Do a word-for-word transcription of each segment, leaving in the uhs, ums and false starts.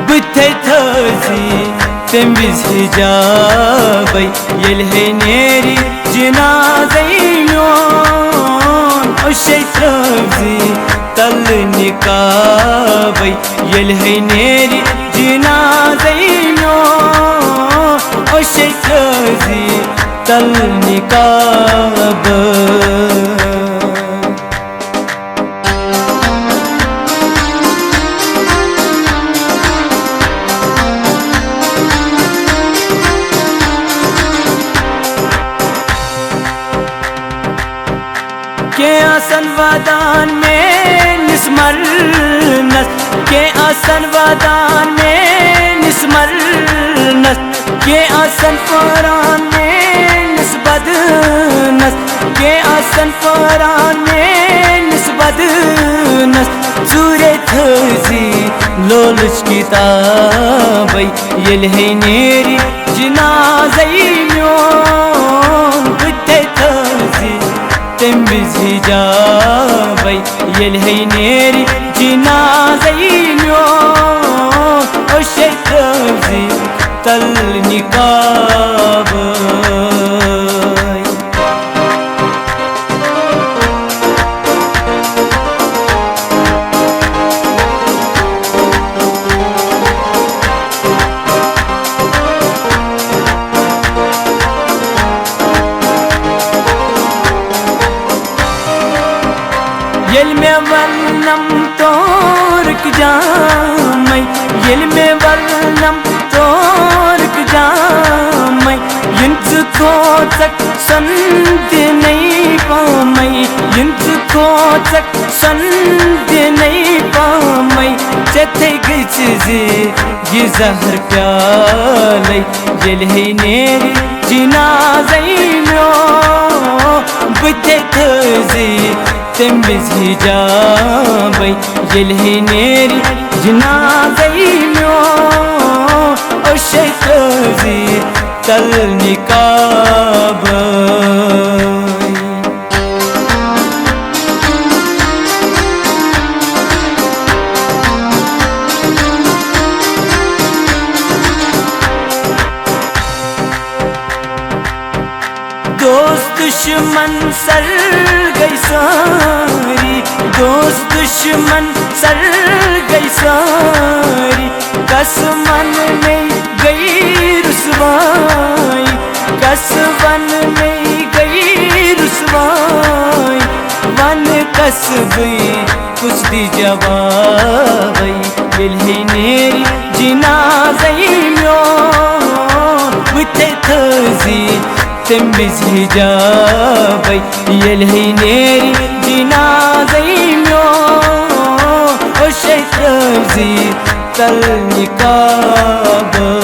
بہٕ تہِ تھٲوزِ تَمہِ وِزِ حِجابَے، ییٚلہِ ہے نیرِ جِنازَے میون۔ أچھَے ترٛٲوزِ تَلہٕ نِقابَے، ییٚلہِ ہے نیرِ جِنازَے میون۔ أچھَے ترٛٲوزِ تَلہٕ نِقابَے۔ کینٛہہ آسن وعدان میٲنِس مرنس، کینٛہہ آسن وعدان میٲنِس مرنس، کینٛہہ آسن پٲران میٲنِس بدنس، کینٛہہ آسن پٲران میٲنِس بدنس۔ ژوٗرے تھٲوزِ لولٕچ کِتابے، ییٚلہِ ہے نیرِ جنازے میون۔ بہٕ تہِ تھٲوزِ تَمہِ وِزِ حِجابَے، ییٚلہِ ہے نیرِ جنازَے میون۔ أچھَے ترٛٲوزِ تَلہٕ نِقابَے۔ ییٚلہِ مےٚ وننم تورک جامے، ییٚلہِ مےٚ وننم تورک جامے، یِن ژٕ کھوژکھ سۄن دِنے پامے، یِن ژٕ کھوژکھ سۄن دِنے پامے، ژےٚ تھے گٔژھِ زِ یہِ زہر پیالے، ییٚلہِ ہے نیرِ جنازے میون۔ بہٕ تہِ تھٲوزِ تَمہِ وِزِ حِجابَے، ییٚلہِ ہے نیرِ جنازَے میون۔ أچھَے ترٛٲوزِ تَلہٕ نِقابَے۔ دوست دشمن سر گٔے سٲری، دوست دشمن سر گٔے سٲری۔ کس ون مے گٔے رسوائی، کس ون مے گٔے رسوائی۔ ون کس بہٕ کُس دِ جوابے، ییٚلہِ ہے نیرِ جنازَے میون۔ بہٕ تہِ تھٲوزِ تَمہِ وِزِ حِجابَے، ییٚلہِ ہے نیرِ جنازَے میون۔ أچھَے ترٛٲوزِ تَلہٕ نِقابَے۔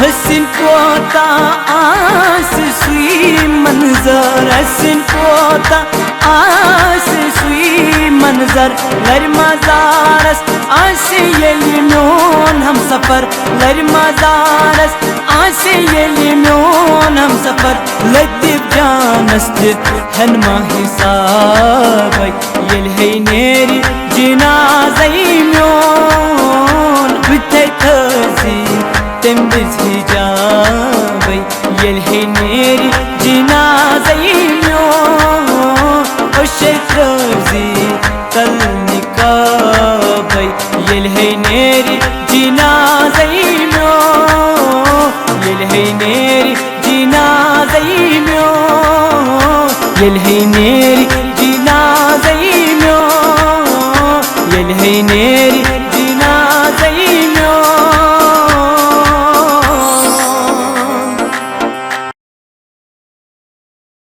حسین کوتاہ آسہِ سُے منظر، حسین کوتاہ آسہِ سُے منظر۔ لرِ مزارس آسہِ ییٚلہِ میون ہمسفر، لرِ مزارس آسہِ ییٚلہِ میون ہمسفر۔ لطیف جانس دِتھ ہن ما حسابے، ییٚلہِ ہے نیرِ جنازَے میون۔ بہٕ تہِ تھٲوزِ تَمہِ وِزِ حِجابَے، ییٚلہِ ہے نیرِ جنازَے میون۔ أچھَے ترٛٲوزِ تَلہٕ نِقابَے، ییٚلہِ ہے نیرِ جنازَے میون۔ ییٚلہِ ہے نیرِ جنازَے میون۔ ییٚلہِ ہے